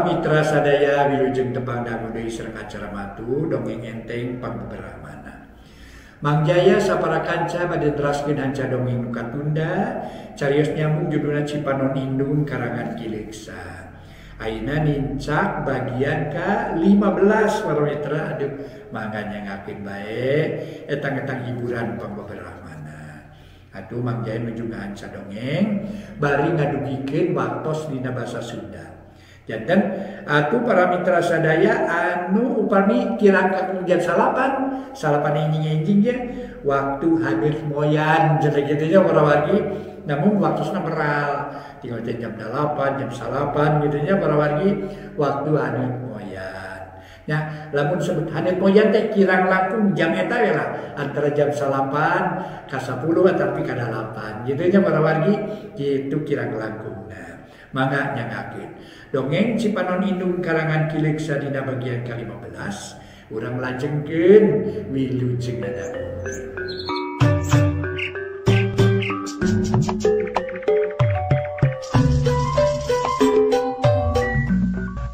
Mitra sadaya wilujeng tepang dangu deui sareng acara matu dongeng enteng pangbeberamana. Mang Jaya sapara kanca bade neraskeun hanca dongeng nu katunda carios nyambung judulna Cipanon Indung karangan Ki Leuksa. Ayeuna nincak bagian ka-15 para mitra, aduh mangga nyangakeun bae etang-etang hiburan pangbeberamana. Aduh Mang Jaya nuju ngahanca dongeng bari ngadugikeun waktos dina basa Sunda. Janten atuh para mitra sadaya anu upami kirang kakung jam salapan, salapan enjing-enjing ya, waktu hadir moyan jadi gitu nya para wargi, namun waktosna meral tinggal jam 8, jam 9 gitu nya para wargi, waktu hadir moyan. Nah, lamun sebut hadir moyan teh kirang langkung jam eta we lah, antara jam 9 ka 10 ataupun ka 8 gitu nya para wargi, kitu kirang langkungna. Mangga nyangakeun dongeng Cipanon Indung karangan Ki Leuksa dina bagian ka-15 urang lajengkeun wilujeng ngadangukeun.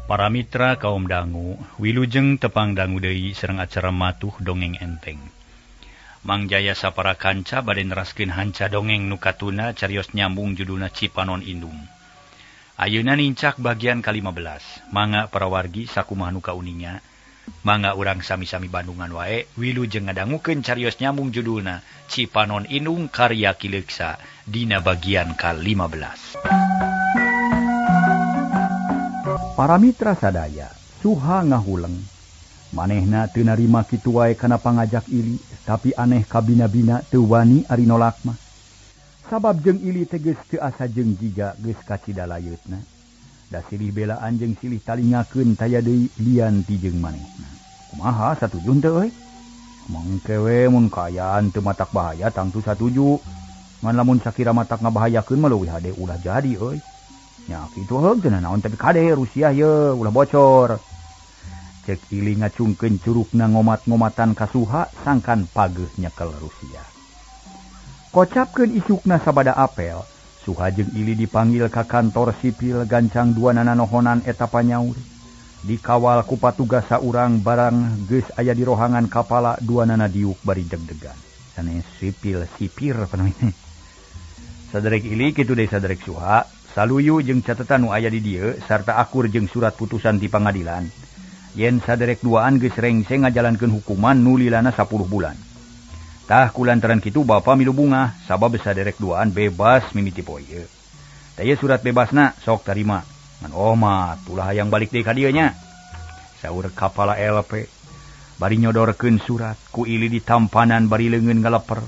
Para mitra kaum dangu, wilujeng tepang dangu deui sareng acara matuh dongeng enteng. Mang Jaya sapara kanca bade neraskeun hanca dongeng nu katuna carios nyambung judulna Cipanon Indung. Ayeuna nincak bagian ka-15. Mangga para wargi sakumaha nu kauninga. Mangga urang sami-sami Bandungan wae wilujeng ngadangukeun carios nyambung judulna Cipanon Indung karya Ki Leuksa dina bagian ka-15. Para mitra sadaya, Suha ngahuleng. Manehna teu narima kitu wae kana pangajak Ili, tapi aneh kabina-bina teu wani ari nolak mah. Sabab jeung Ili teh geus teu asa jeung jiga geus kacida layeutna. Da silih belaan jeung silih talingakeun taya deui lian ti jeung manehna. Kumaha satuju henteu euy? Mangke we mun kaayaan teu matak bahaya tangtu satuju. Ngan lamun sakira matak ngabahayakeun mah leuwih hade ulah jadi euy. Nya kitu heug teu naon tapi kade Rusia ye ulah bocor. Cek Ili ngacungkeun curugna ngomat-ngomatan ka Suha sangkan pageuh nyekel Rusia. Kocapkeun isukna sabada apel, Suha jeung Ili dipanggil ka kantor sipil gancang duanana nohonan eta panyaur. Dikawal ku patugas saurang barang geus aya di rohangan kapala duanana diuk bari deg-degan. Sanes sipil sipir panamina. Saderek Ili kitu deui saderek Suha, saluyu jeung catatan nu aya di dieu sarta akur jeung surat putusan ti pangadilan. Yen saderek duaan geus rengse ngajalankeun hukuman nu lilana 10 bulan. Tah kulantaran kitu bapa milu bungah sabab saderek duaan bebas mimiti poe ieu. Tah ieu surat bebasna sok tarima. Ngan omat ulah hayang balik deui ka dieu nya. Saur kapala LP bari nyodorkeun surat ku Ili ditampanan bari leungeun ngaleper.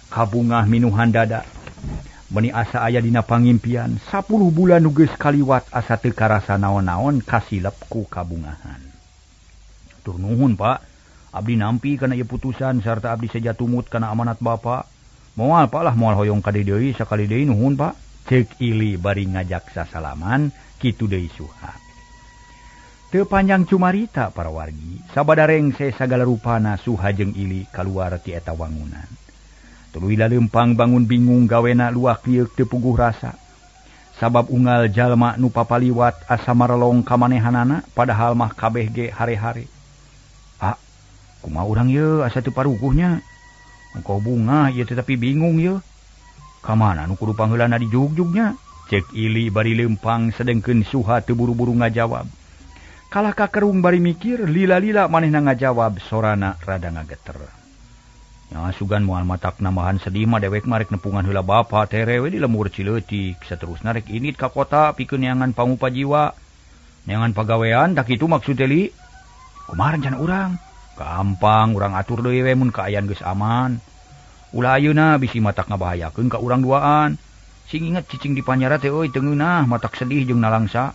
Kabungah minuhan dada. Meni asa aya dina pangimpian 10 bulan nu geus kaliwat asa teu karasa naon-naon kasilep ku kabungahan. Tur nuhun Pak. Abdi nampi kana ieu putusan sarta abdi seja tumut kana amanat bapa. Moal Pak lah moal hoyong ka deui sakali deui nuhun Pak. Ceuk Ili bari ngajak sasalaman kitu deui Suha. Teu panjang cumarita para wargi, sabada rengse sagala rupana Suha jeung Ili kaluar ti eta wangunan. Tuluy laleumpang bangun bingung gawena luak lieuk teu puguh rasa. Sabab unggal jalma nu papaliwat asa marelong ka manehanana padahal mah kabeh ge hare-hare. Kumaha urang ye asa teu paruguhnya. Engkau bunga ieu teh tapi bingung ye. Ka mana nu kudu pangheulana dijugjugnya? Cek Ili bari leumpang sedengkeun Suha teu buru-buru ngajawab. Kalah ka kerung bari mikir lila-lila manehna ngajawab sorana rada ngageter. Nya sugan moal matak nambahan sedih mah dewek mah rek nepungan heula bapa tere we di lemur Cileutik saterusna rek init ka kota pikeun neangan pangupa jiwa. Neangan pagawean tak kitu maksud teh Li. Kumaha rencana urang? Gampang urang atur deui we mun kaayaan geus aman. Ulah ayeuna bisi matak ngabahayakeun ka urang duaan. Sing inget cicing di panyara teh euy teu ngeunah matak sedih jeung nalangsa.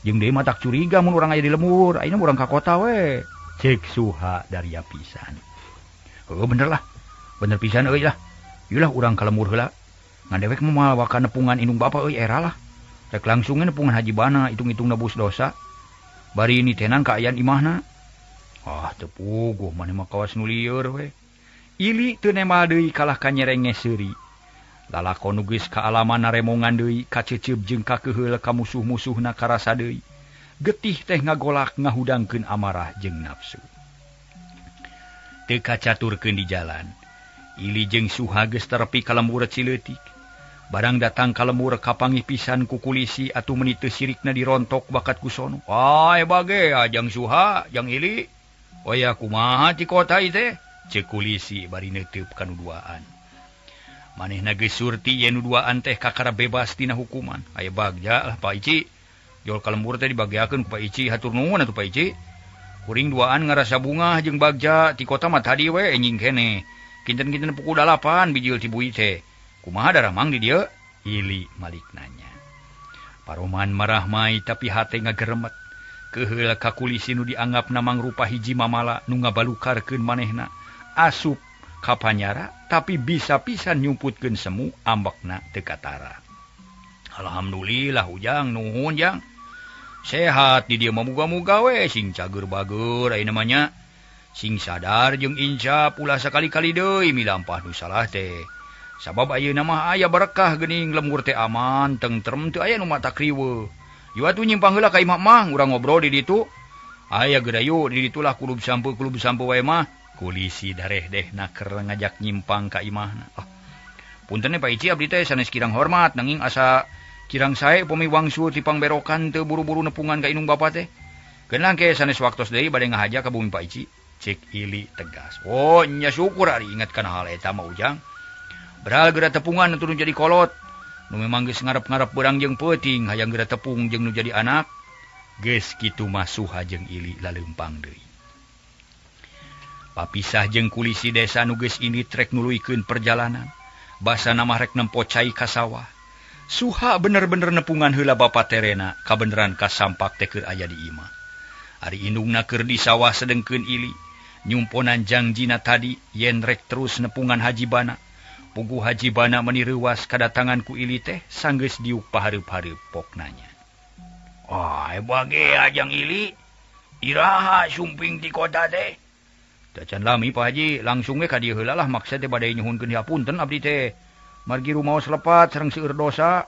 Jeung deui matak curiga mun urang aya di lemur, ayeuna urang ka kota we. Cek Suha daria pisan. Heuh bener lah. Bener pisan euy lah. Ieu lah urang ka lemur heula. Ngan dewek mah moal waka nepungan indung bapa euy era lah. Rek langsung nepungan Haji Bana hitung-hitung nebus dosa. Bari ini tenan kaayaan imahna. Ah, teu puguh maneh mah kawas nu lieur we. Ili teu nemal deui kalah ka nyerenge seuri. Lalakon nu geus kaalaman naremongan deui, kaceceup jeung kakeuheul ka musuh-musuhna karasa deui. Getih teh ngagolak ngahudangkeun amarah jeung nafsu. Teu kacaturkeun di jalan. Ili jeung Suha geus terepi ka lembur Cileutik. Barang datang ka lembur kapanggih pisan ku kulisi atuh meuni teu sirikna dirontok bakat ku sono. Ai bage ajang Suha, jang Ili. Oya kumaha ti kota ieu teh? Ceuk kulisi bari neuteup ka nu duaan. Manehna geus surti yen nu duaan teh kakara bebas tina hukuman. Aya bagja lah Pak Ici. Jol ka lembur teh dibagiakeun ku Pak Ici, hatur nuhun atuh Pak Ici. Kuring duaan ngarasa bungah jeung bagja ti kota mah tadi we enjing keneh. Kinten-kinten pukul 8 bijil ti bui teh. Kumaha daramang di dieu? Ili malik nanya. Paroman marah mai tapi hate ngageremet. Keheul ka kulisi nu dianggapna mangrupa hiji mamala nu ngabalukarkeun manehna. Asup ka panyara tapi bisa pisan nyumputkeun semu ambekna teu katara. Alhamdulillah ujang nuhun jang. Sehat di dieu mah muga-muga we sing cager bager ayeuna mah nya. Sing sadar jeung insaf ulah sakali-kali deui milampah nu salah teh. Sabab ayeuna mah aya berkah geuning lembur teh aman tentrem teu aya nu mata kriweuh. Yu atuh nyimpang heula ka imah mah urang ngobrol di ditu. Aya gedayu di ditu lah kulub sampe wae mah. Kulisi dareh deh naker ngajak nyimpang ka imahna. Oh, punten Pak Ici abdi teh sanes kirang hormat nanging asa kirang sae upami wangsul ti pangberokan teu buru-buru nepungan ka indung bapa teh. Keun ke sanes waktos deui bade ngahaja ka bumi Pak Ici. Cek Ili tegas. Oh nya syukur ari ingat kana hal eta mah ujang. Beral geura tepungan atuh nu jadi kolot. Nu memang geus ngarep-ngarep beurang jeung peuting hayang geura tepung jeung nu jadi anak. Geus kitu mah Suha jeung Ili laleumpang deui. Papisah jeung kulisi desa nu geus ini trek nuluykeun perjalanan. Basana mah rek nempo cai ka sawah. Suha bener-bener nepungan heula bapa terena kabeneran kasampak teh keur aya di imah. Ari indungna keur di sawah sedengkeun Ili. Nyumponan jangjina tadi yen rek terus nepungan Haji Bana. Puguh Haji Bana meuni reuwas kadatangan ku Ili teh sanggeus diuk pahareup-hareup poknanya. Ah, bage ajang Ili. Iraha sumping ti kota teh. Tacan lami Pak Haji, langsung we ka dieu heula lah maksa teh bade nyuhunkeun hapunten abdi teh. Margi rumaos lepat sareng seueur dosa.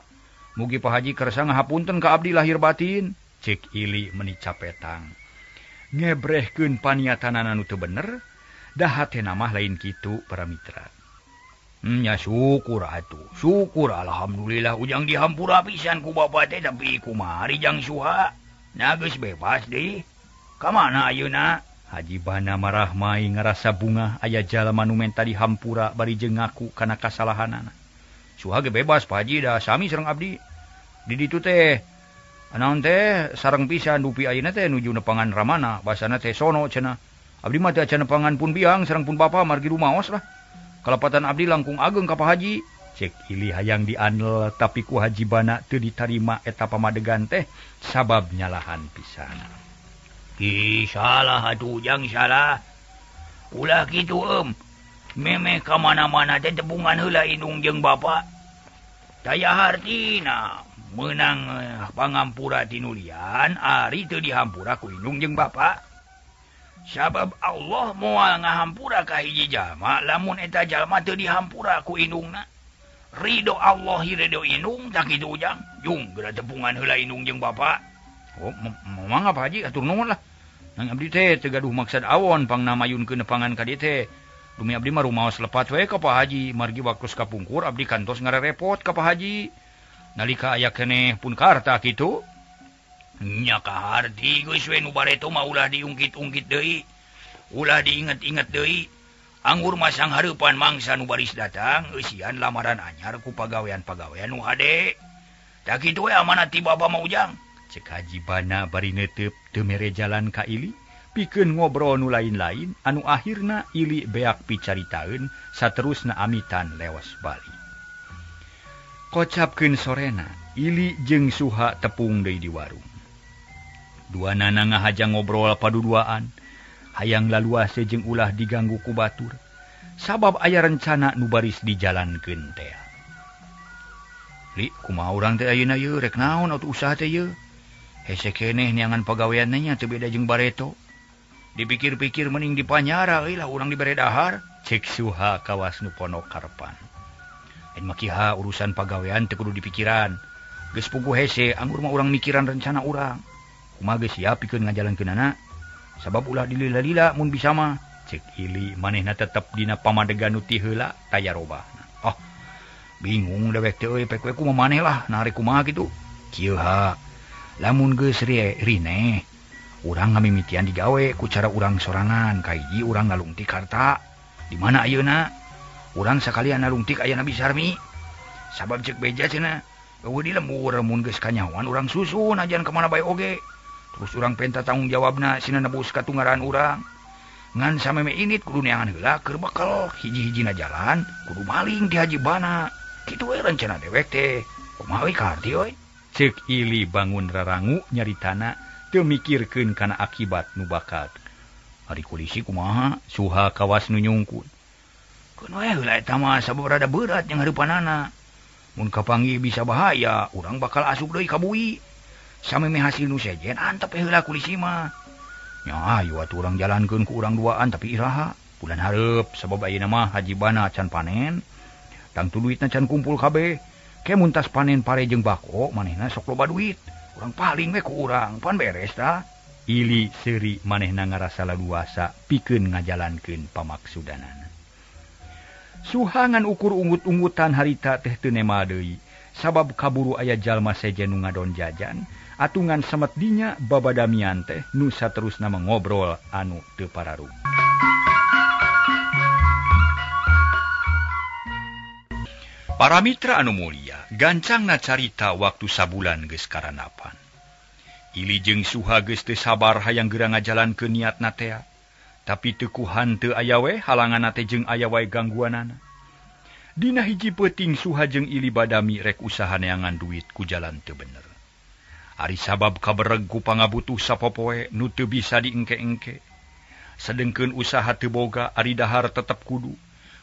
Mugi Pak Haji kersa ngahapunten ka abdi lahir batin. Cek Ili meuni capetang. Ngebrehkeun paniatanana nu teu bener, da hatena mah lain kitu para mitra. Nya syukur atuh, syukur alhamdulillah ujang dihampura pisan ku bapa teh tapi kumaha ari jang Suha. Nya geus bebas deui. Ka mana ayeuna? Haji Bana marah mai ngarasa bungah aya jalma nu menta dihampura bari jeung ngaku kana kasalahanana. Suha ge bebas Pak Haji da sami sareng abdi. Di ditu teh naon teh sareng pisan dupi ayeuna teh nuju nepangan ramana basana teh sono cenah. Abdi mah teu acan nepangan pun biang sareng pun bapa margi rumaos lah. Kalepatan abdi langkung ageng ka Pak Haji. Cek Ili hayang diandel tapi ku Haji Bana teu ditarima eta pamadegan teh sabab nyalahan pisan. Ki salah atuh ujang salah. Ulah kitu em. Memeh ka mana-mana teh tebungan heula indung jeung bapa. Taya hartina meunang pangampura tinulian ari teu dihampura ku indung jeung bapa. Sabab Allah moal ngahampura ka hiji jalma lamun eta jalma teu dihampura ku indungna. Ridho Allah ridho indung tak kitu ujang. Jung geura tepungan heula indung jeung bapa. Oh, mangga Pak Haji atur nuhun lah. Nang abdi teh teu gaduh maksad awon pangna mayunkeun nepangan ka dieu teh. Dumi abdi mah rumaos lepat we ka Pak Haji, margi waktos kapungkur abdi kantos ngarerepot ka Pak Haji. Nalika aya keneh pun karta kitu. Nya kaharti geus we nu bareto mah ulah diungkit-ungkit deui. Ulah diinget-inget deui. Anggur masang hareupan mangsa nu baris datang eusian lamaran anyar ku pagawean-pagawean nu hade. Tah kitu we amanat ti bapa mah ujang. Cek Haji Bana bari neuteub teu mere jalan ka Ili pikeun ngobrol nu lain-lain anu akhirna Ili beak picaritaeun saterusna amitan lewas bali. Kocapkeun sorena Ili jeung Suha tepung deui di warung. Duanana ngahaja ngobrol paduduaan hayang laluase jeung ulah diganggu ku batur sabab aya rencana nu baris dijalankeun teh. Li kumaha urang teh ayeuna yeuh rek naon atuh usaha teh yeuh? Hese keneh neangan pagaweanna nya teu beda jeung bareto. Dipikir-pikir mending dipanyara euy lah urang dibere dahar. Cek Suha kawas nu ponok karepan. En makiha urusan pagawean teu kudu dipikiran. Geus puguh hese anggur mah urang mikiran rencana urang. Kumaha geus siap pikeun ngajalankeunana? Sabab ulah dilila-lila mun bisa mah. Cek Ili manehna tetep dina pamadegan nu ti heula taya robahna. Oh, bingung dewek teh euy pek we kumaha maneh lah nah rek kumaha kitu. Kieu ha. Lamun geus rineh urang ngamimitian digawe ku cara urang sorangan kahiji urang ngalungtik harta. Di mana ayeuna? Urang sakalian nalungtik aya Nabi Sarmi. Sabab cek beja cenah eueuh di lembur mun geus kanyahoan urang susun ajan ka mana bae oge. Terus urang penta tanggung jawabna sina nebus katungaran urang. Ngan sameme init kudu neangan heula keur bekel hiji-hijina jalan kudu maling di Haji Bana. Kitu we rencana dewek teh. Kumaha we kaharti euy? Cek Ili bangun rarangu nyaritana teu mikirkeun kana akibat nu bakal. Ari kulisi kumaha? Suha kawas nu nyungkun. Keun we heula eta mah sabab rada berat jeung hareupanana. Mun kapanggih bisa bahaya, urang bakal asup deui ka bui. Sameme hasil nu sejen antep heula kulisi mah. Nya ayo atuh urang jalankeun ku urang duaan tapi iraha bulan hareup sabab ayeuna mah Haji Bana can panen. Tangtu duitna can kumpul kabeh. Ke mun tas panen pare jeung bako manehna sok loba duit. Urang paling we ku urang pan beres tah. Ili seuri manehna ngarasa laluasa pikeun ngajalankeun pamaksudanana. Suhangan ukur ungut-ungutan harita teh teu nema deui sabab kaburu aya jalma sejen nu ngadon jajan atungan semet dinya babadamian teh nu saterusna ngobrol anu teu pararup. Para mitra anu mulia, gancangna carita waktu sabulan geus karanapan. Ili jeung Suha geus teu sabar hayang geura ngajalankeun niatna tea. Tapi teu kuhan teu aya we halanganna teh jeung aya wae gangguanana. Dina hiji peuting Suha jeung Ili badami rek usaha neangan duit ku jalan teu bener. Ari sabab kabereg ku pangabutuh sapopoe nu teu bisa diengke-engke. Sedengkeun usaha teu boga ari dahar tetep kudu.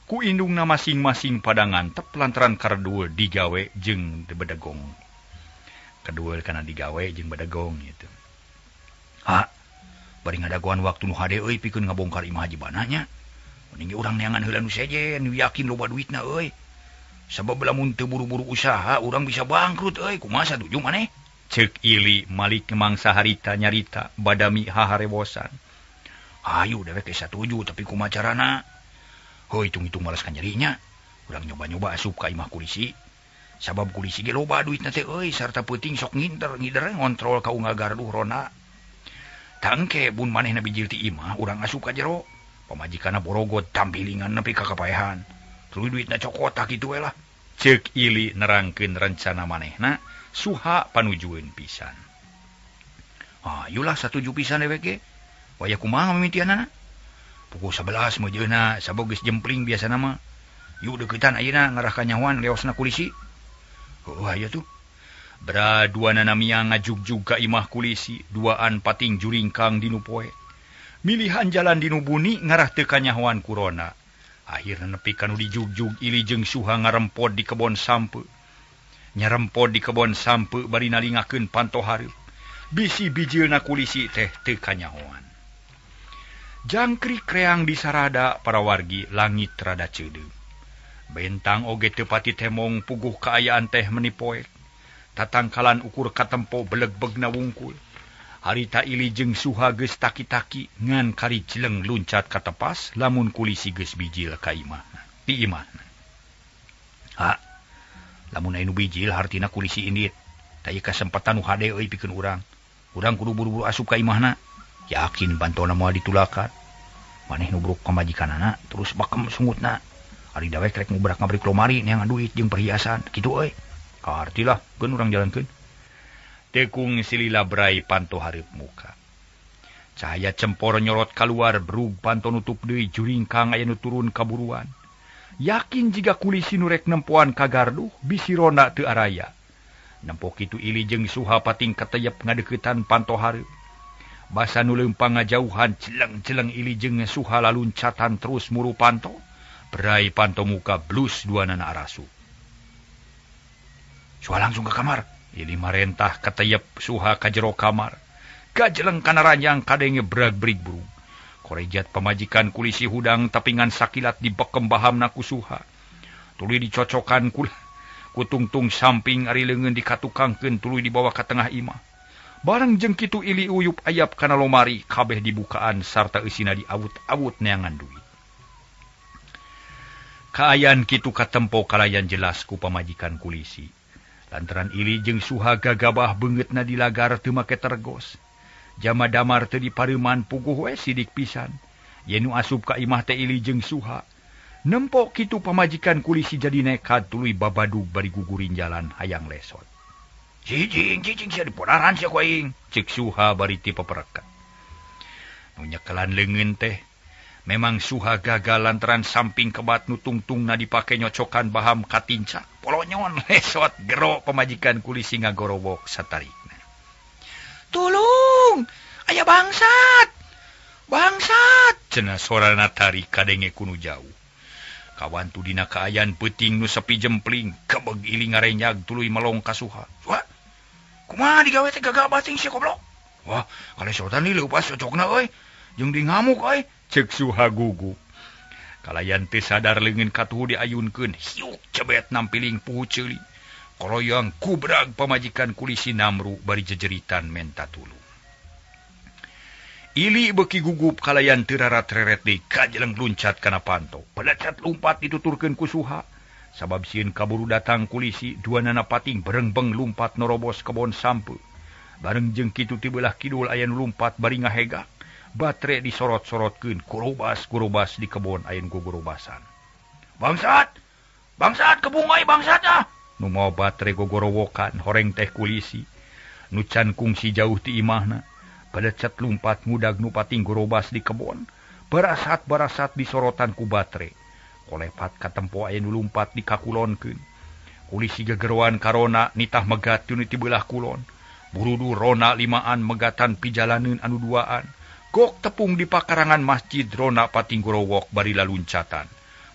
Ku indungna masing-masing pada ngantep lantaran kardul digawe jeung bedegong. Kedua kana digawe jeung bedegong gitu. Ha, bari ngadagoan waktu nu hade euy pikeun ngabongkar imah Haji Bana nya. Mending ge urang neangan heula nu sejen, nu yakin loba duitna euy. Sabab lamun teu buru-buru usaha urang bisa bangkrut euy, kumaha satuju maneh? Ceuk Ili malik mangsa harita nyarita badami haharebosan. Ayo dewek ge satuju tapi kumaha carana? Heuh hitung-hitung malas kanyerinya. Urang nyoba-nyoba asup ka imah kulisi. Sabab kulisi ge loba duitna teh euy sarta peuting sok nginter ngider ngontrol ka unggal garduh rona. Tangke bun manehna bijil ti imah urang asup ka jero. Pamajikanna borogot tampilingan nepi ka kapaehan. Tuluy duitna cokot tah kitu we lah. Ceuk Ili nerangkeun rencana manehna, Suha panujueun pisan. Hayulah satuju pisan dewek ge. Waya kumaha mimitianana? Pukul 11 mejeuna sabab geus jempling biasana mah. Yuk deuketan ayeuna ngarah ka nyahoan leosna kulisi. Heuh aya tuh. Bra duanana miang ngajugjug ka imah kulisi, duaan pating juringkang dinu poe. Milihan jalan dinu buni ngarah teu kanyahoan kurona. Akhirna nepi ka nu dijugjug Ili jeung Suha ngarempod di kebon sampe. Nyarempod di kebon sampe bari nalingakeun panto hareup. Bisi bijilna kulisi teh teu kanyahoan. Jangkrik reang disarada para wargi langit rada ceudeung. Bentang oge teu pati temong puguh kaayaan teh meni poek. Tatangkalan ukur katempo belegbegna wungkul. Harita Ili jeung Suha geus taki-taki ngan kari jeleng luncat katepas lamun kulisi geus bijil ka imahna. Di imahna. Ha, lamun aya nu bijil hartina kulisi indit. Tah ieu kasempatan nu hade euy pikeun urang. Urang kudu buru-buru asup ka imahna. Yakin bantona moal ditulakan. Maneh nubruk pamajikanana terus bakem sungutna. Ari dawek rek ngubrak-ngabrik lomari neangan duit jeung perhiasan kitu euy. Kaharti lah keun urang jalankeun. Tekung silila brai panto hareup muka. Cahaya cempor nyorot kaluar brug panto nutup deui juringkang aya nu turun kaburuan. Yakin jiga kulisi nu rek nempoan ka garduh bisi ronda teu araya. Nempo kitu Ili jeung Suha pating kateyep ngadeuketan panto hareup. Basa nu leumpang ngajauhan celeng-celeng Ili jeung Suha laluncatan terus muru panto. Berai panto muka blus duanana arasup. Suha langsung ke kamar. Ili marentah kateyep Suha ka jero kamar. Gajeleng kana ranjang kadenge brag-brig burung. Korejat pamajikan kulisi hudang tapingan sakilat dibekem bahamna ku Suha. Tuluy dicocokan ku tungtung samping ari leungeun dikatukangkeun tuluy dibawa ka tengah imah. Bareng jeung kitu Ili uyup ayap kana lomari kabeh dibukaan sarta eusina diawut-awut neangan duit. Kaayaan kitu katempo kalayan jelas ku pamajikan kulisi. Lantaran Ili jeung Suha gagabah beungeutna dilagar teu make tergos. Jama damar teu dipareuman puguh we sidik pisan. Yen nu asup ka imah teh Ili jeung Suha. Nempo kitu pamajikan kulisi jadi nekat tuluy babadug bari gugurin jalan hayang lesot. Cicing cicing sia dipodaran sia ku aing, cek Suha bari ti peperekat. Nu nyekelan leungeun teh memang Suha gagal lantaran samping kebat nu tungtungna dipake nyocokan baham katinca. Polonyon lesot gero pamajikan kulisi ngagorowok satarikna. Tulung, aya bangsat. Bangsat, cenah sorana tarik kadenge kunu jauh. Kawantu dina kaayaan peuting nu sepi jempling, kebeg Ili ngarenyag tuluy melong ka Suha. Wah, kumaha digawe teh gagah bating sia goblok. Wah, kalesotan ieu leupas cocokna euy. Jeung di ngamuk euy, cek Suha gugup. Kalayan teu sadar leungeun katuhu diayunkeun, hiuk cebet nampiling puhu ceuli. Koloyang kubrag pamajikan kulisi namru bari jejeritan menta tulung. Ili beuki gugup kalayan teu rarat-reret deui kajeleng luncat kana panto. Pelecet lumpat dituturkeun ku Suha. Sabab sieun kaburu datang kulisi, duanana pating berengbeng lumpat norobos kebon sampe. Bareng jeung kitu ti beulah kidul aya nu lumpat bari ngahegak. Batre disorot-sorotkeun kurubas-kurubas di kebon aya nu gugorobasan. Bangsat! Bangsat kebungai bangsat ah! Nu mawa batre gogorowokan horeng teh kulisi. Nu can kungsi jauh ti imahna. Pelecet lumpat ngudag nu pating gorobas di kebon. Barasat-barasat disorotan ku batre. Kolepat katempo aya nu lumpat dikakulonkeun. Kulisi gegeroan karona nitah megat nu ti beulah kulon. Burudu rona limaan megatan pijalaneun anu duaan. Gok tepung di pakarangan masjid rona pating gorowok bari laluncatan.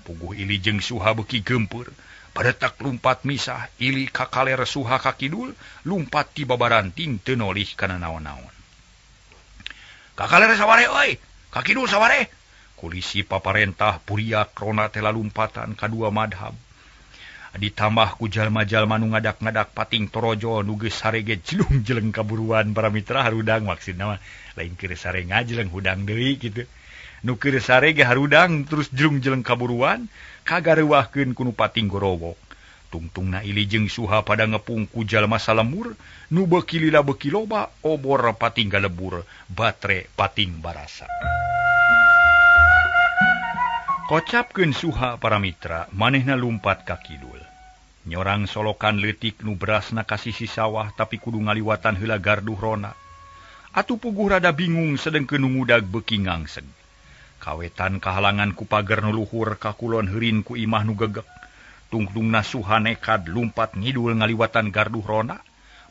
Puguh Ili jeung Suha beuki geumpeur. Baretak lumpat misah, Ili ka kaler Suha ka kidul, lumpat ti babaranting teu nolih kana naon-naon. Kakaler saware euy, ka kidul saware. Kulisi paparentah puriak rona teh lalumpatan kadua madhab. Ditambah ku jalma-jalma nu ngadak-ngadak pating torojo nu geus sarege jelung-jeleng kaburuan para mitra harudang maksudna mah lain keur sare ngajeleng hudang deui kitu. Nu keur sarege harudang terus jelung-jeleng kaburuan kagareuwahkeun ku nu pating gorowok. Tungtungna Ili jeung Suha pada ngepung ku jalma salemur nu beuki lila beuki loba obor pating galebur batre pating barasa. Kocapkeun Suha para mitra manehna lumpat ka kidul. Nyorang solokan leutik nu berasna ka sisi sawah tapi kudu ngaliwatan heula garduh rona. Atuh puguh rada bingung sedengkeun nu ngudag beuki ngangseg. Kawetan kahalangan ku pager nu luhur ka kulon heurin ku imah nu gegek. Tungtungna Suha nekad lumpat ngidul ngaliwatan garduh rona.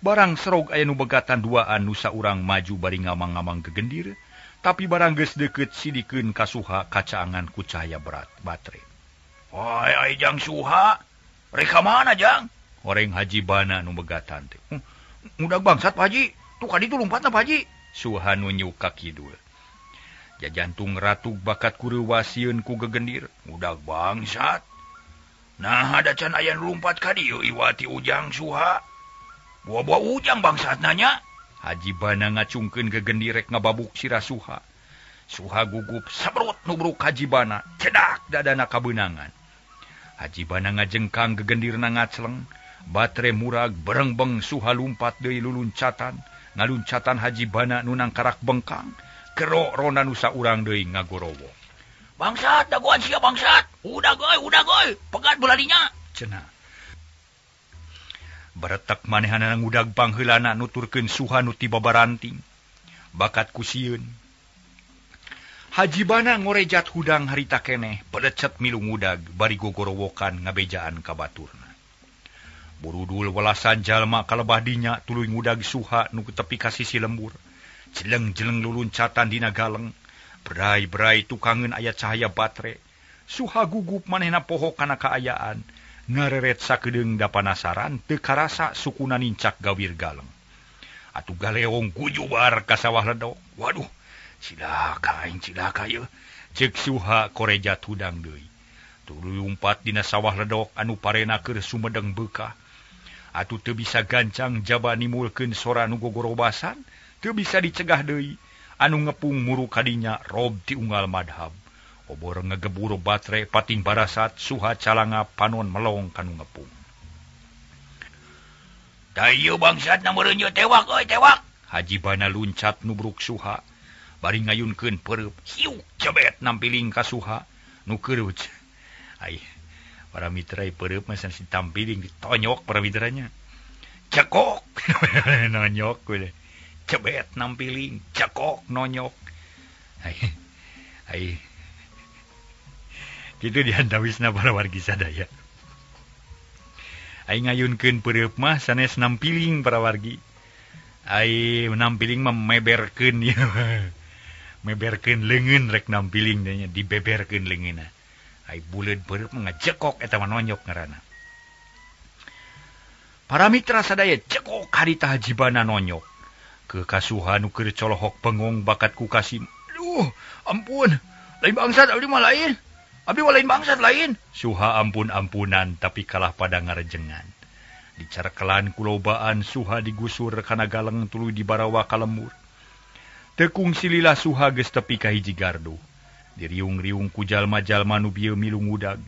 Barang serog aya nu begatan duaan nu saurang maju bari ngamang-ngamang gegendir. Tapi barang geus deukeut sidikeun ka Suha kacaangan ku cahaya berat batre. Oi ai Jang Suha, rek ka mana Jang? Horeng Haji Bana nu begatan teh. Ngudag bangsat Pak Haji, tuh ka ditu lumpatna Pak Haji. Suha nunjuk ka kidul. Jajantung ratug bakat kureuwas sieun ku gegendir. Ngudag bangsat. Nah ada can aya nu lumpat ka dieu iwati Ujang Suha. Buah-buah Ujang bangsat nanya. Haji Bana ngacungkeun gegendir rek ngababuk sirah Suha. Suha gugup sabrut nubruk Haji Bana, cedak dadana kabeunangan. Haji Bana ngajengkang gegendirna ngacleng, batre murag berengbeng Suha lumpat deui luluncatan, ngaluncatan Haji Bana nu nangkarak bengkang, gero rona nu saurang deui ngagorowok. Bangsat dagoan sia bangsat, udah goy, pegat buladinya, cenah. Baretek manehana ngudag pangheulana nuturkeun Suha nu ti babaranting. Bakat ku sieun. Haji Bana ngorejat hudang harita keneh, pelecet milu ngudag bari gogorowokan ngabejaan ka baturna. Burudul welasan jalma kalebah dinya tuluy ngudag Suha nu tepi ka sisi lembur. Jeleng-jeleng luluncatan dina galeng, berai-berai tukangeun aya cahaya batre. Suha gugup manehna poho kana kaayaan. Ngareret sakedeung da panasaran teu karasa sukuna nincak gawir galeng. Atuh galeong gujubar ka sawah ledok. Waduh, cilaka aing cilaka ieu. Ceuk Suha korejat hudang deui. Tuluy lumpat dina sawah ledok anu parena keur sumedeng beukah. Atuh teu bisa gancang jaba nimulkeun sora nu gogorobasan, teu bisa dicegah deui. Anu ngepung muru kadinya rob ti unggal madhab. Obor ngegebur batre pating barasat Suha calanga panon melong kanu ngepung. Dayu bangsat na meureun tewak euy tewak. Haji Bana luncat nubruk Suha bari ngayunkeun pereup hiuk jebet nampiling ka Suha nu keureut. Ai para mitra pereup mah sanes ditampiling ditonyok para mitranya. Cekok nonyok we. Cebet nampiling cekok nonyok. Ai ai kitu diantawisna para wargi sadaya. Ai ngayunkeun pereup mah sanes nampiling para wargi. Ai nampiling mah meberkeun ieu. Meberkeun leungeun rek nampiling nya dibeberkeun leungeunna. Ai buleud pereup mah ngajekok eta mah nonyok ngaranna. Para mitra sadaya cekok harita Haji Bana nonyok. Ke kasuha nu keur colohok bengong bakat ku Kasim. Aduh, ampun. Lain bangsat abdi mah lain. Abdi mah lain bangsat lain. Suha ampun-ampunan tapi kalah pada ngarejengan. Dicarkelan kulobaan Suha digusur kana galeng tuluy dibarawa ka lembur. Tekung silila Suha geus tepi ka hiji gardu. Diriung-riung ku jalma-jalma nu bieu milu ngudag.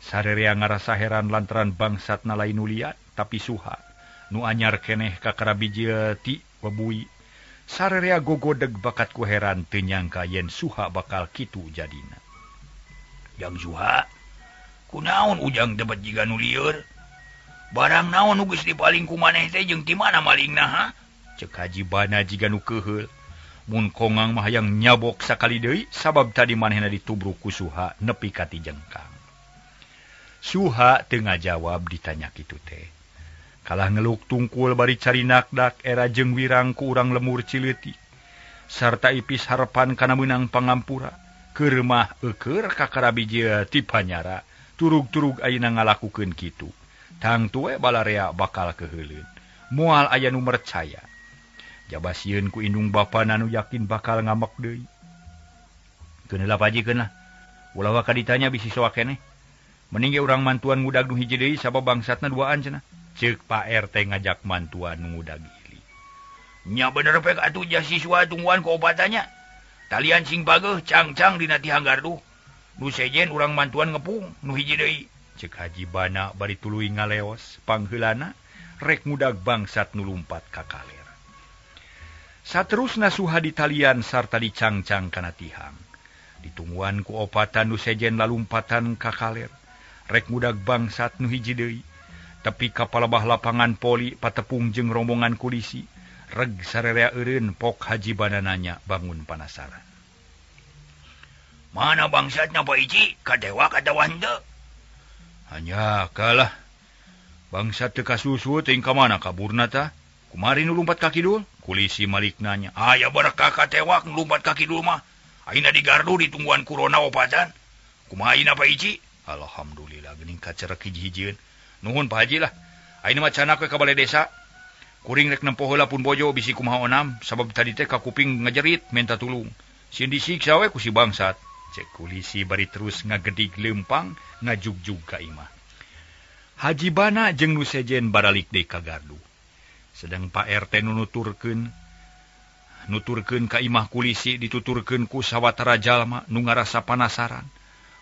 Sarerea ngarasa heran lantaran bangsatna lain nu liat tapi Suha nu anyar keneh ka karabijieun ti webui. Sarerea gogodeg bakat ku heran teu nyangka yen Suha bakal kitu jadina. Jang Suha, kunaon ujang tebet jiga nu lieur? Barang naon nu geus dipaling ku maneh teh jeung ti mana malingna ha? Ceuk Haji Bana jiga nu keuheul. Mun kongang mah hayang nyabok sakali deui sabab tadi manehna ditubruk ku Suha nepi ka ti jengkang. Suha teu ngajawab ditanya kitu teh. Kalah ngeluk tungkul bari cari nakdak era jeung wirang ku urang lemur Cileutik. Sarta ipis harepan kana meunang pangampura. Keur mah eukeur ka karabijieun ti panyara. Turug-turug ayeuna ngalakukeun kitu. Tangtu we balarea bakal keuheuleun. Moal aya nu mercaya. Jaba sieun ku indung bapana nu yakin bakal ngamek deui. Keun heula Pak Haji keun lah. Ulah waka ditanya bisi soak keneh. Mending ge urang mantuan ngudag nu hiji deui sabab bangsatna duaan cenah. Ceuk Pak RT ngajak mantuan nu ngudag ili. Nya bener pek atuh siswa tungguan ku obatannya. Talian sing pageuh cangcang dina tihang gardu. Nu sejen urang mantuan ngepung nu hiji deui. Ceuk Haji Bana bari tuluy ngaleos pangheulana rek ngudag bangsat nu lumpat ka kaler. Saterusna Suha ditalian sarta dicangcang kana tihang. Ditungguan ku opatan nu sejen lalumpatan ka kaler. Rek ngudag bangsat nu hiji deui. Tepi ka palebah lapangan poli patepung jeung rombongan kulisi. Reg sarerea eureun pok Haji Bana nanya bangun panasaran. Mana bangsatna Pak Ici? Kadewak atawa henteu? Hanya kalah. Bangsat teu kasusu teuing ka mana kaburna tah? Kumari nu lumpat ka kidul? Kulisi malik nanya. Aya barakah katewak nu lumpat ka kidul mah. Ayeuna di gardu ditungguan kurona opatan. Kumaha ayeuna Pak Ici? Alhamdulillah geuning kacerek hiji-hijieun. Nuhun Pak Haji lah. Ayeuna mah canak we ka bale desa. Kuring rek nempo heula pun bojo bisi kumaha onam sabab tadi teh ka kuping ngajerit minta tulung. Sieun disiksa we ku si bangsat. Cek kulisi bari terus ngagedig leumpang ngajugjug ka imah. Haji Bana jeung nu sejen baralik deui ka gardu. Sedang Pak RT nu nuturkeun ka imah kulisi dituturkeun ku sawatara jalma nu ngarasa panasaran.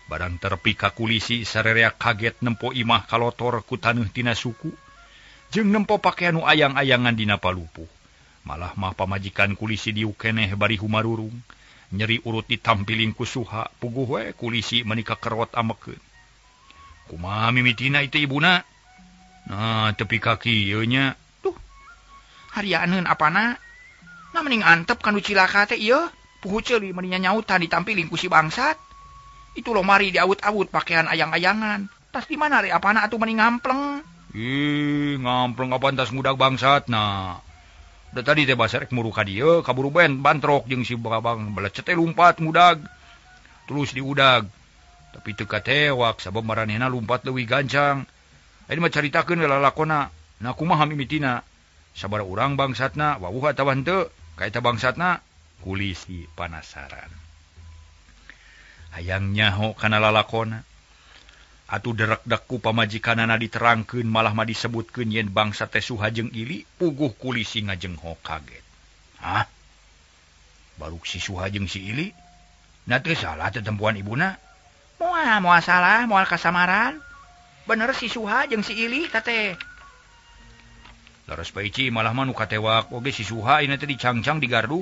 Barang terpi ka kulisi sarerea kaget nempo imah kalotor ku taneuh tina suku jeung nempo pakaian nu ayang-ayangan dina palupuh. Malah mah pamajikan kulisi diuk keneh bari humarurung. Nyeri urut ditampiling ku Suha puguh we kulisi meuni kakerot amekeun. Kumaha mimitina itu ibuna? Nah tepi ka kieu nya. Duh. Harianeun apana? Nah mending antep ka nu cilaka teh ieu. Puhu ceuli meni nyautan ditampiling ku si bangsat. Itu lomari diawut-awut pakaian ayang-ayangan. Tas di mana re apana atuh meni ngampleng? Ih, ngampleng apaan tas ngudag bangsat nah. Da tadi teh basa rek muru ka dieu kaburu ben bantrok jeung si babang belecet teh lumpat ngudag. Terus diudag. Tapi teu katewak sabab maranehna lumpat leuwih gancang. Ayeuna mah caritakeun we lalakona. Nah kumaha mimitina? Sabaraha urang bangsatna wawuh atawa henteu? Ka eta bangsatna kulisi panasaran. Hayang nyaho kana lalakona. Atuh derek-dek ku pamajikanana diterangkeun malah mah disebutkeun yen bangsa teh Suha jeung Ili puguh kulisi ngajengho kaget. Hah? Baruk si Suha jeung si Ili? Na teu salah tetempuan ibuna. Moal moal salah, moal kasamaran. Bener si Suha jeung si Ili teh. Leres Pak Ici malah mah nu katewak oge si Suha ini teh dicangcang di gardu.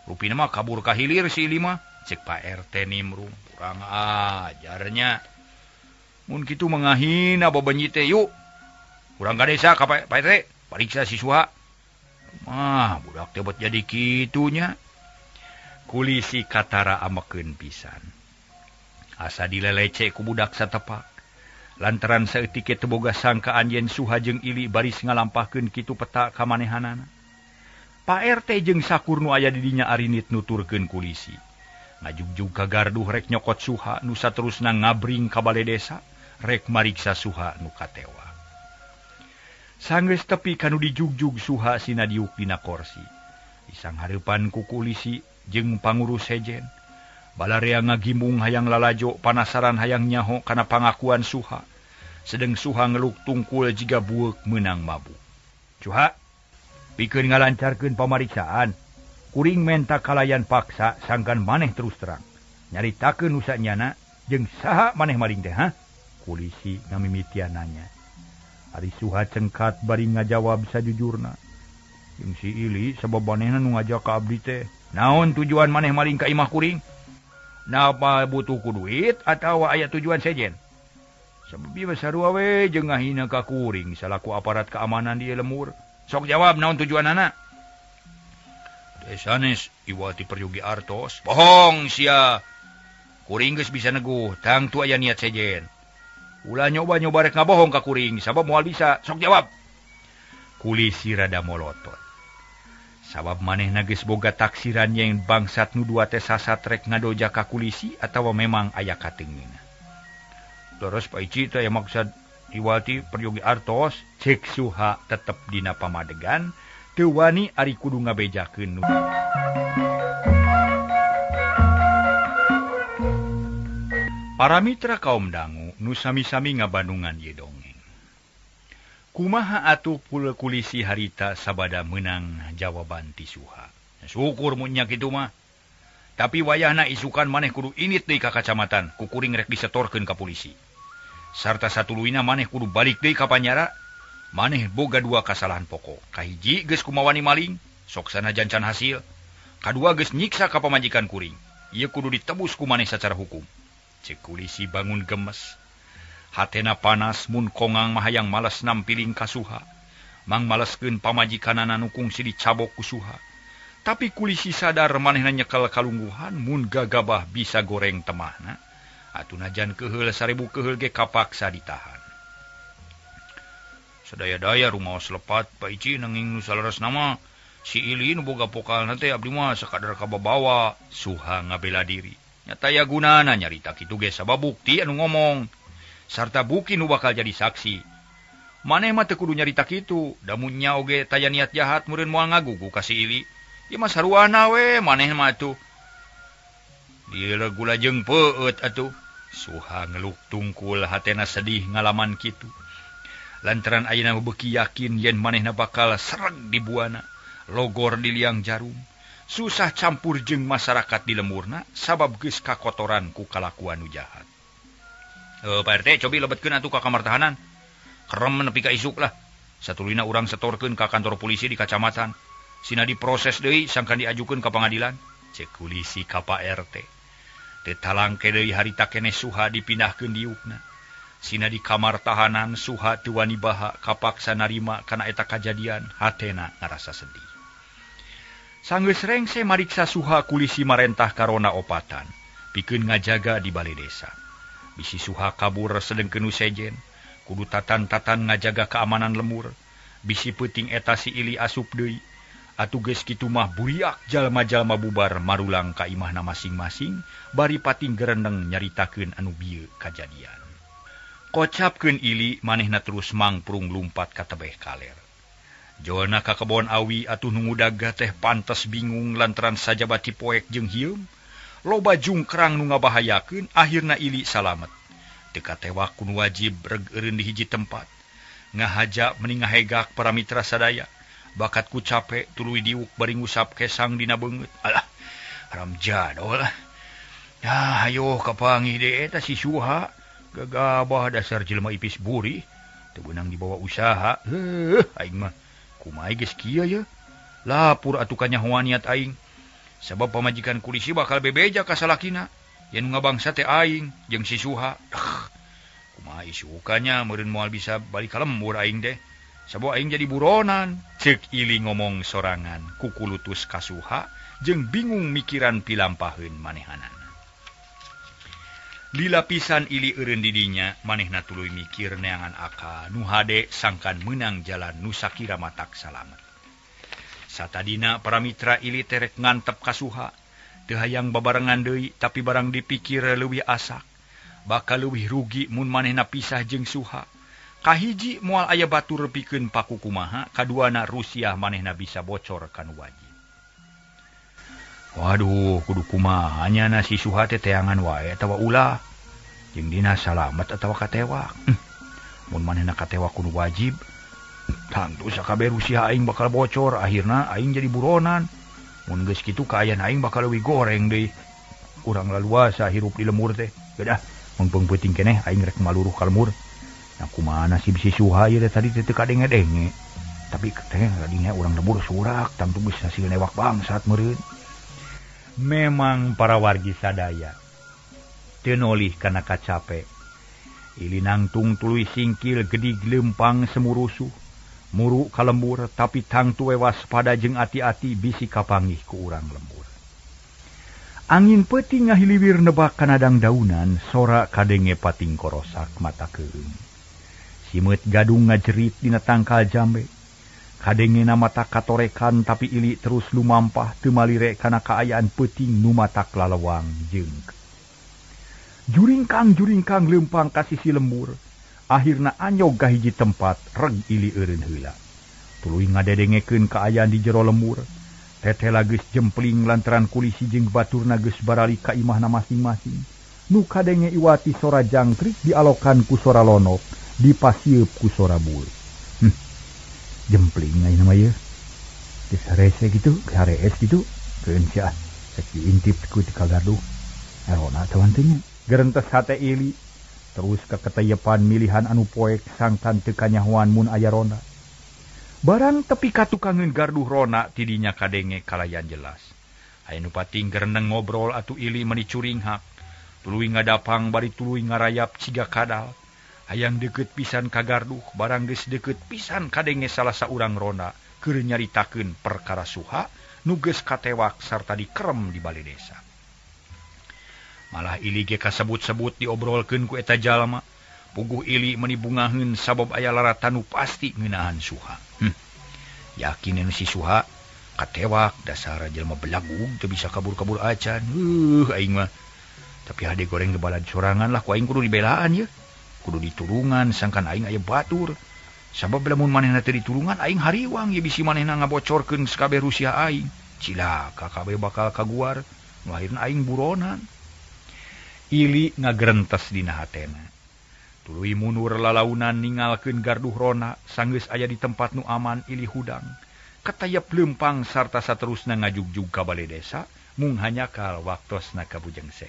Rupina mah kabur ka hilir si Ili mah. Cek Pak RT nimrung kurang ajarnya. Mun kitu mangahina babenyi teh yuk. Urang ka desa ka Pak RT pariksa si Suha. Mah budak teh bet jadi kitunya. Kulisi katara amekeun pisan. Asa dilelece ku budak satepak. Lantaran saeutik teu boga sangkaan yen Suha jeung Ili baris ngalampahkeun kitu peta ka manehanana. Pak RT jeung sakur nu aya di dinya arinit nuturkeun kulisi. Ngajugjug ka garduh rek nyokot Suha nu saterusna ngabring ka bale desa rek mariksa Suha nu katewa. Sanggeus tepi ka nu dijugjug Suha sina diuk dina korsi. Disanghareupan ku kulisi jeung pangurus sejen. Balarea ngagimung hayang lalajo panasaran hayang nyaho kana pangakuan Suha. Sedeng Suha ngeluk tungkul jiga bueuk meunang mabuk. Suha, pikeun ngalancarkeun pamariksaan, kuring menta kalayan paksa sangkan maneh terus terang. Nyaritakeun nu sanyana jeung saha maneh maling teh, ha? Kulisi ngamimitian nanya. Ari Suha cengkat bari ngajawab sajujurna. Jeung si Ili sabab manehna nu ngajak ka abdi teh. Naon tujuan maneh maling ka imah kuring? Napa butuh ku duit atawa aya tujuan sejen? Sabab ieu sarua we jeung ngahina ka kuring salaku aparat keamanan di lemur. Sok jawab naon tujuanana? Teh sanes iwati peryogi artos. Bohong sia. Kuring geus bisa neguh, tangtu aya niat sejen. Ulah nyoba-nyoba rek ngabohong ka kuring sabab moal bisa. Sok jawab. Kulisi rada molotot. Sabab manehna geus boga taksiran yen bangsat nu dua teh sasat rek ngadoja ka kulisi atawa memang aya kateungina. Terus Pak Ici teh maksud iwati peryogi artos, cek Suha tetep dina pamadegan, teu wani ari kudu ngabejakeun. Para mitra kaum dangu nu sami-sami ngabandungan ieu dongeng. Kumaha atuh pul kulisi harita sabada meunang jawaban ti Suha. Syukur mun nya kitu mah. Tapi wayahna isukan maneh kudu init deui ka kacamatan, ku kuring rek disetorkeun ka polisi. Sarta satuluyna maneh kudu balik deui ka panyara. Maneh boga dua kasalahan pokok. Kahiji geus kumawani maling, sok sanajan can hasil. Kadua geus nyiksa ka pamajikan kuring. Ieu kudu ditebus ku maneh sacara hukum. Cek kulisi bangun gemes. Hatena panas mun kongang mah hayang males nampiling ka Suha. Mang maleskeun pamajikanana nu kungsi dicabok ku Suha. Tapi kulisi sadar manehna nyekel kalungguhan mun gagabah bisa goreng temahna. Atuh najan keheul 1000 keheul ge kapaksa ditahan. Sadaya-daya rumaos lepat Pak Ici nanging nu saleresna mah si Ili nu boga pokalna teh abdi mah sakadar kababawa. Suha ngabela diri. Nyata ya gunana nyarita kitu ge sabab bukti anu ngomong. Sarta buki nu bakal jadi saksi. Maneh mah teu kudu nyarita kitu, da mun nya oge taya niat jahat meureun moal ngagugu ka si Ili. Ieu mah saruana we maneh mah atuh. Dieu gula jeung peueut atuh. Suha ngeluk tungkul hatena sedih ngalaman kitu. Lantaran ayeuna beuki yakin yen manehna bakal sereg di buana, logor di liang jarum, susah campur jeung masyarakat di lemurna sabab geus kakotoran ku kalakuan nu jahat. Pak RT cobi lebetkeun atuh ka kamar tahanan. Kerem nepi ka isuk lah. Satuluyna urang setorkeun ka kantor polisi di kacamatan. Sina diproses deui sangkan diajukeun ka pangadilan. Cek kulisi ka Pak RT. Teu talangke deui harita keneh Suha dipindahkeun diukna. Sina di kamar tahanan Suha teu wani baha kapaksa narima kana eta kajadian, hatena ngarasa sedih. Sanggeus rengse mariksa Suha kulisi marentah karona opatan, pikeun ngajaga di bale desa. Bisi Suha kabur sedengkeun nu sejen, kudu tatan-tatan ngajaga keamanan lemur. Bisi peuting eta si Ili asup deui. Atuh geus kitu mah buriak jalma-jalma bubar marulang ka imahna masing-masing bari pating gerendeng nyaritakeun anu bieu kajadian. Kocapkeun Ili manehna terus mangprung lumpat ka tebeh kaler. Jolna ka kebon awi atuh nu ngudag teh pantes bingung lantaran sajaba cipoek jeung hieum. Loba jungkrang nu ngabahayakeun akhirna Ili salamet. Teu katewak ku nu wajib reg eureun di hiji tempat. Ngahaja meni ngahegak para mitra sadaya. Bakat ku capek tuluy diuk bari ngusap kesang dina beungeut. Alah, haram jadol. Ya, hayo kapanggih deui eta si Suha. Gagabah dasar jelema ipis buri. Teu beunang dibawa usaha. Heuh, aing mah kumaha geus kieu ye. Lapur atuh kanyahoan niat aing. Sabab pamajikan kulisi bakal bebeja ka salakina. Yen nu ngabangsa teh aing jeung si Suha. Kumaha isukanya meureun moal bisa balik ka lembur aing teh. Sabab aing jadi buronan. Ceuk Ili ngomong sorangan kukulutus ka Suha jeung bingung mikiran pilampaheun manehanana. Lila pisan Ili eureun di dinya, manehna tuluy mikir neangan akal nu hade sangkan meunang jalan nu sakira matak salamet. Satadina para mitra Ili terek ngantep ka Suha, teu hayang babarengan deui tapi barang dipikir leuwih asak, bakal leuwih rugi mun manehna pisah jeung Suha. Kahiji moal aya batur pikeun paku kumaha, kaduana Rusiah manehna bisa bocor ka nu wajib. Waduh, kudu kumaha nya na si Suha teh teangan wae atawa ulah. Jeung dina salamet atawa katewak. Mun manehna katewak kudu wajib, tangtu sakabeh Rusia aing bakal bocor, akhirna aing jadi buronan. Mun geus kitu kaayaan aing bakal leuwih goreng deui. Urang laluasa hirup di lemur teh. Geus ah, mengpeung peuting keneh aing rek maluruh ka lemur. Nah kumaha nasib si Suha ieu teh tadi teh teu kadenge-denge. Tapi teh tadinya urang lembur surak, tangtu geus hasil newak bangsat meureun. Memang para wargi sadaya teu nolih kana kacape. Ili nangtung tuluy singkil gedig lempang semurusuh muru ka lembur tapi tangtu we waspada jeung ati-ati bisi kapanggih ku urang lembur. Angin peuting ngahiliwir nebak kana dangdaunan sora kadenge pating korosak mata keureum. Simeut gadung ngajerit dina tangkal jambe. Kadengena mata katorekan tapi Ili terus lumampah teu malire kana kaayaan peuting nu matak lalewang jeung juringkang-juringkang leumpang ka sisi lembur. Akhirna anyog ka hiji tempat reg Ili eureun heula. Tuluy ngadedengekeun kaayaan di jero lembur. Tetela geus jempling lantaran kulisi jeung baturna geus baralik ka imahna masing-masing. Nu kadenge iwati sora jangkrik dialokan ku sora lonok, dipasieup ku sora bul. Jempling ayeuna mah ieu. Geus harese kitu, harees kitu. Keun sia rek diintip ku ti kagarduh. Erona tawan teh nya. Gerentes hate Ili terus kaketeyepan milihan anu poek sangkan teu kanyahoan mun aya rona. Barang tepi ka tukangeun garduh rona tidinya kadenge kalayan jelas. Aya nu pating gereneng ngobrol atuh Ili meuni curinghak. Tuluy ngadapang bari tuluy ngarayap ciga kadal. Hayang deukeut pisan ka garduh, barang geus deukeut pisan kadenge salah saurang rona keur nyaritakeun perkara Suha nu geus katewak sarta dikerem di bale desa. Malah Ili ge kasebut-sebut diobrolkeun ku eta jalma. Puguh Ili meuni bungaheun sabab aya laratan nu pasti ngeunahan Suha. Yakin anu si Suha katewak dasar jelema belagug teu bisa kabur-kabur acan. Aing mah. Tapi hade goreng gebalad sorangan lah ku aing kudu dibelaan ye. Kudu ditulungan sangkan aing aya batur. Sabab lamun manehna teu ditulungan aing hariwang ye bisi manehna ngabocorkeun sakabeh Rusia aing. Cilaka kabeh bakal kaguar, nu akhirna aing buronan. Ili ngagerentes dina hatena. Tuluy mundur lalaunan ningalkeun garduh rona sanggeus aya di tempat nu aman Ili hudang. Katayep leumpang sarta saterusna ngajugjug ka bale desa mung hanyakal waktosna ka Bujengse.